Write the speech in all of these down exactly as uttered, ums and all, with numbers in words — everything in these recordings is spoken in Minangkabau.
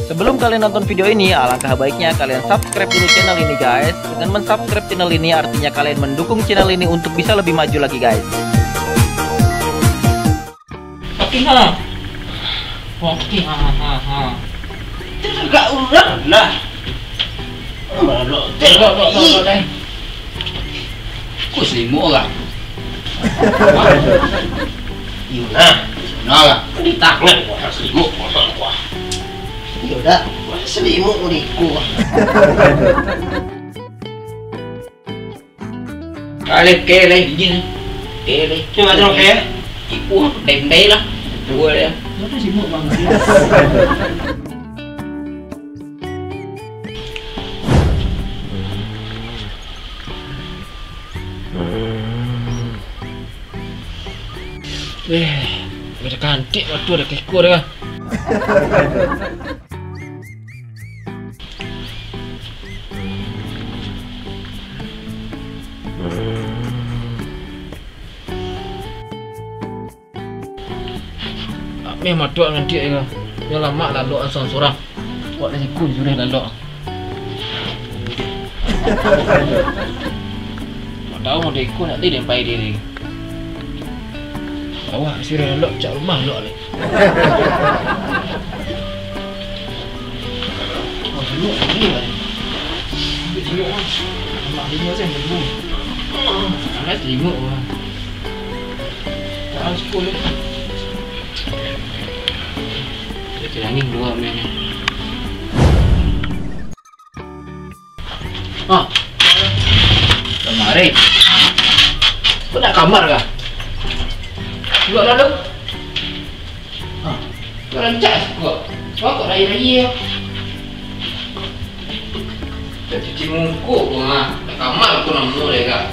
Sebelum kalian nonton video ini, alangkah baiknya kalian subscribe dulu channel ini, guys. Dengan mensubscribe channel ini, artinya kalian mendukung channel ini untuk bisa lebih maju lagi, guys. Oke, ha. Oke, ha, ha, ha. Itu agak urang lah. Malok, dek. Dek, dek, dek, dek, dek. Ku selimut lah. Iyo nah. Nah lah. Di tangan gua selimut kosong gua. Iyo dah. Selimut di gua. Aleh, oke, leh, dingin. Oke, leh. Cuba, cuba, oke. Iku, dendai lah. Dua ya. Kenapa sibuk banget? Eh, ada kantik waktu ada keko dah. Meh matuak ngantiak ka. Yo lamak lalok surang-surang. Kok dari siku sudah lalok. Mak tahu mau diku nak tadi dempai diri. Awak sudah lalok cak rumah lok ni. Oh, tengok ni lah. Ambil tengok lah. Nampak dia macam ni. Alah tengok lah. Tahan sepuluh ya. Dia terangin dua main ni. Ah. Kamari. Kau nak kamar kah? Duduk lalu. Ah. Kau rancak kau. Kau kok rai-rai ya? Tak cuci muka kau ah. Nak kamar kau nak mulai kah?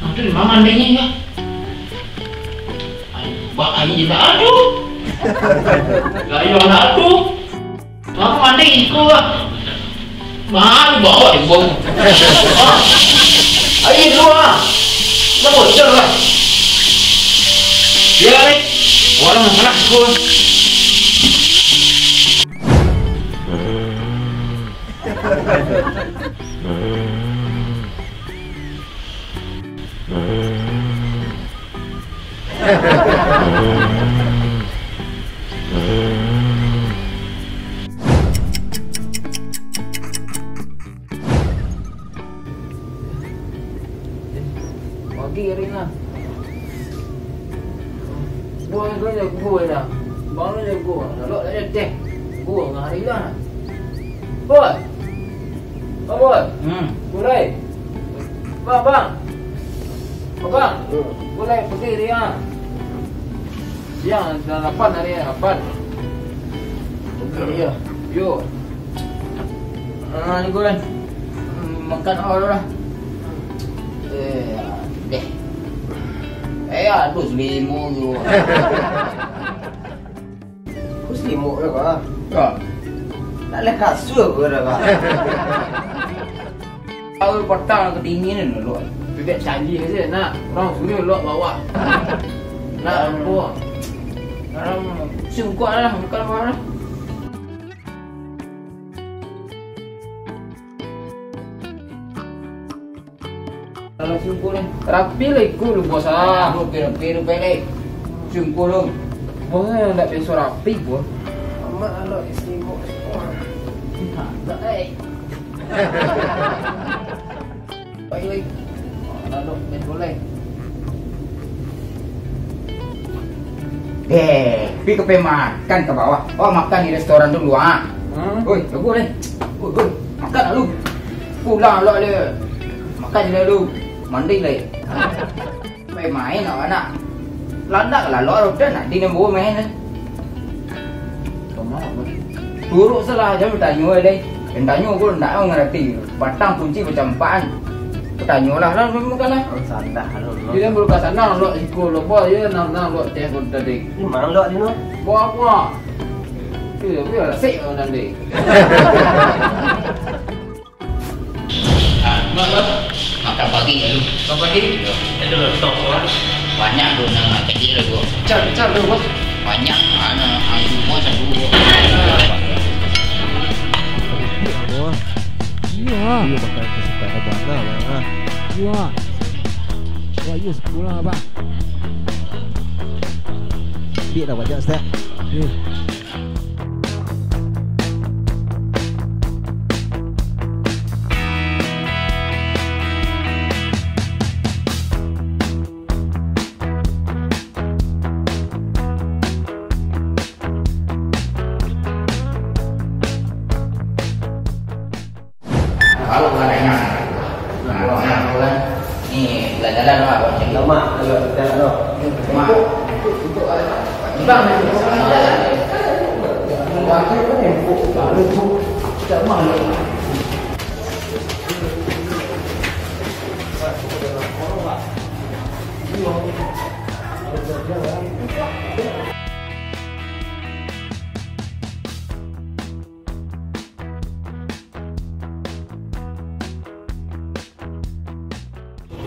Aduh, di mana mandinya ya? Ayo, bah, ayo, aduh. Ayo, aduh. Mako mandi iko, ah. Mah, bawa di bawah. Ah. Ayo, dulu, ah. Dah bocor, ah. Biar, eh. Orang masalah iko, ah. Pagi hari ni lah. Buah ni kena jago lah. Bang ni jago. Lalu tak ada teh. Buah dengan hari lah. Bos. Bang Bos. Hmm. Mulai. Bang, bang. Abang. Hmm. Mulai pergi dia. Siang dah lapan hari, lapan. Pergi dia. Yo. Ah, ni gua. Hmm, makan awak dulu lah. Eh, deh. Eh, aduh, selimo tu. Aku selimut dah, bah. Kak. Tak leh kasur aku dah, bah. Awal patang kedinginan dulu. Bibit canggih aja, nak. Orang suruh lok bawah. Nak, aku. Orang sungkup lah, bukan apa lah. Kalau sungkuh ni, rapi lah ikut lu, bos, ah. Rapi, rapi, rapi, rapi. Sungkuh lu. Bos, yang tak biasa rapi, bos. Amat lah, lo isi, bos. Tak, eh. Baik, baik. Lalu, main bola. Eh, pi ka pai makan ka bawah. Oh, makan di restoran dulu, ah. Hmm. Oi, lagu deh. Oi, oi, makan lalu. Pulang lah dia. Makan je lalu. Mandi lah. Pai main awak nak. Landak lah lo, udah nak di nembo main. Turuk salah aja bertanyo deh. Yang tanyo ko ndak ngarati. Batang kunci macam apaan? Bertanyo lah, lah, bukan lah. Sandah, lo, lo. Dia belum ka sana, lo, iko, lo, boh, ya, nang, nang, lo, teh, ko tadi. Ini mana, lo, di no? Boh, apa? Iya, iya, sik, lo, nanti. Ah, makan pagi dulu. Makan pagi? Yo. Itu lo, tok, lo. Banyak tu, nang, kecil tu. Cal, cal tu, bos. Banyak, ah, nang, ah, semua satu. Iyo, makan kesukaan bana lah. Wah. Wah, iyo, sepuluh lah, Pak. Duit dah banyak, Ustaz. Kalau udah enak. Nah, enak tu kan. Ni, jalan-jalan lah, buat macam ni. Lemak, kalau jalan tu. Lemak. Bang,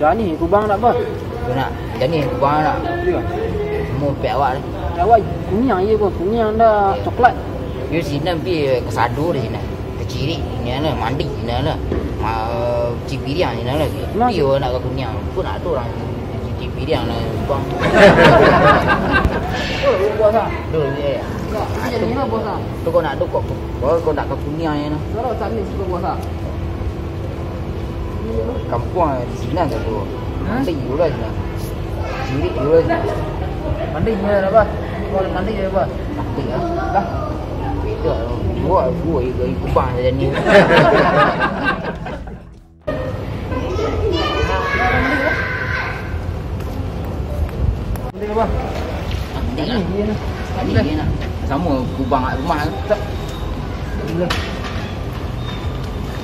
Janih kubang nak, Bos? Tu nak, janih kubang nak. Iyo. Semua pek awak ni. Pek awak kuniang je, Bos. Kuniang dah coklat. Yo, sinan pi kasado dah sinan. Kacirik sinan lah, mandi sinan lah. Ma-, cuci piriang sinan lah. Nah. Iyo nak ka kuniang. Pun ada orang cuci piriang nak kubang. Oh, Bos ah. Tu je. Nak, tu je ni lah, Bos ah. Tu kau nak tu kau, kau, kau nak ka kuniang je tu. Kalau tak ni suka Bos ah. Kampuang di sinan tu. Hah? Mandi dulu lah sinan. Cirik dulu lah sinan. Mandi sinan lah, Bos. Kau mandi je, Bos. Mandi lah. Lah. Beda lah. Dua, dua, ibu, ibu bang saja ni. Mandi lah, Bos. Mandi lah. Mandi lah. Sama kubang kat rumah tu. Mandi lah.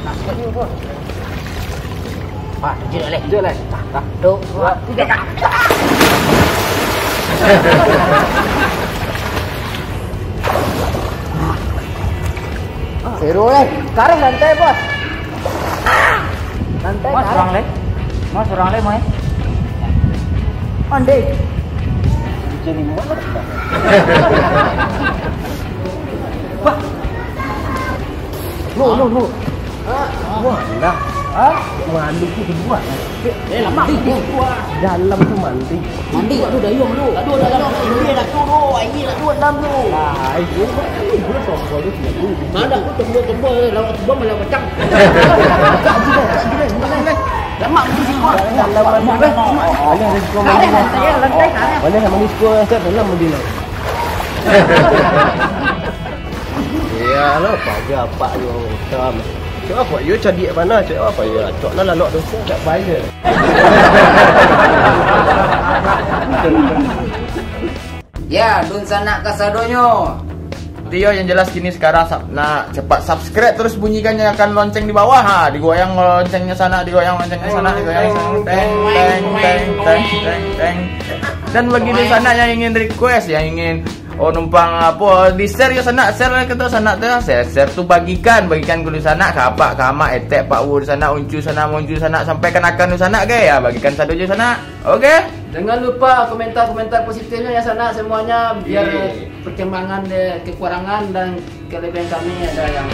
Nak sebanyak, Bos. Ah, tunjuk lah, Leh. Tunjuk lah. Satu, dua, tiga. Seru, Leh. Kareh lantai, Bos. Lantai kareh. Mas, urang, Leh. Mas, urang, Leh, main. Pandai. Jadi mana? Wah. No, no, no. Wah, lah. Ha? Malu tu kedua. Eh, lama tu. Dalam tu mandi. Mandi kat tu dayung tu. Aduh, dalam tu. Aduh, aduh, air kat tu dalam tu. Lah, air tu. Mana aku tembus-tembus, lawak tiba malah pecah. Cak Jiran, Cak Jiran, Jiran, Jiran. Lama tu sih, Bos. Dalam mandi. Boleh ada siko mandi. Kareh lantai, kareh. Boleh nak mandi siko, Cak, dalam mandi lah. Iyalah, paja apak yo utam. Cak apak yo cadiak bana, cak apak yo acok lah lalok doso, cak paja. Ya, dunsanak kasadonyo. Iyo, yang jelas kini sekarang sab-, nak cepat subscribe, terus bunyikan nyalakan lonceng di bawah. Ha, digoyang loncengnya sanak, digoyang loncengnya sanak, digoyang sanak. Teng, teng, teng, teng, teng, teng. Dan bagi dunsanak yang ingin request, yang ingin Oh, numpang apo, di-share yo sanak, share lah kito sanak tu, share, share tu bagikan, bagikan ka dunsanak, ka apak, ka amak, etek, pak wu dunsanak, uncu sanak, moncu sanak, sampai kanakan dunsanak, oke? Ya, bagikan sado jo sanak. Oke? Jangan lupa komentar-komentar positifnya ya sanak semuanya, biar perkembangan dek kekurangan dan kelebihan kami ada yang